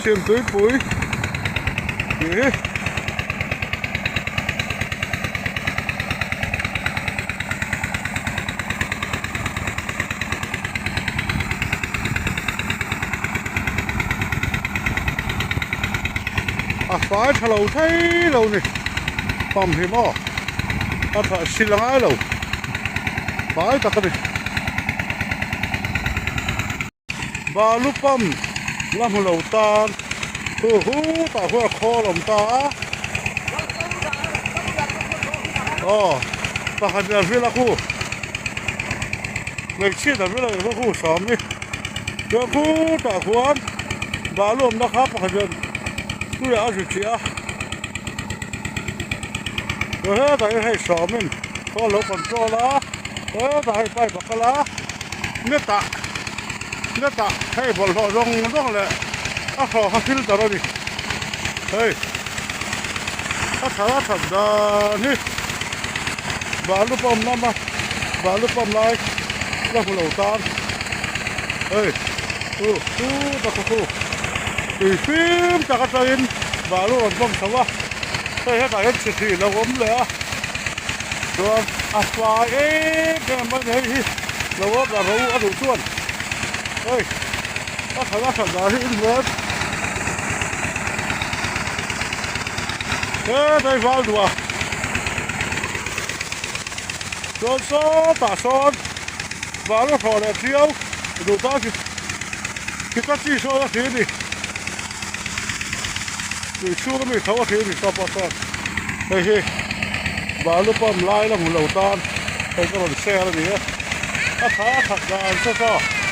Chhimtuipui tih hi. A fai tha lo thei lo ni pump hi maw a tha sil a ngai lo fai tak a ni balu pump la hmu lo tan hu hu tah huan a khawl a awm ta a aw pakhat leh a vil a khu hmeichhia a vil a nih khu sawm ni chuan khutah khuan balu awmna kha pakhat hian tuiah a zut chiah a chuan hetah hian hei sawmin khaw a lo control a hetah hei pipe a kal a netah netah hei bawlhhlawh zawng zawng leh a hlawh kha filter a ni hei a thar a that dan hi balu pump lama balu pump lai la hmu lo tan hei chu chu tak kha chu tui fim tak atangin balu rawn pump chho a hei hetah hian chhi thih lo awm leh a chuan a fai em em mai hei hi lo awm lah ro a duh chuan hei a thar a that dan hi inhmuh hetlai val duah chuan sawtah sawn val a hlawh leh thiau duh tan khi khi chi sawn a thli a ni tui chhung ami tho a thli a ni saw pawh sawn hei hi balu pump lai la hmu lo tan hei ka rawn share a ni e a tha a that dan saw saw.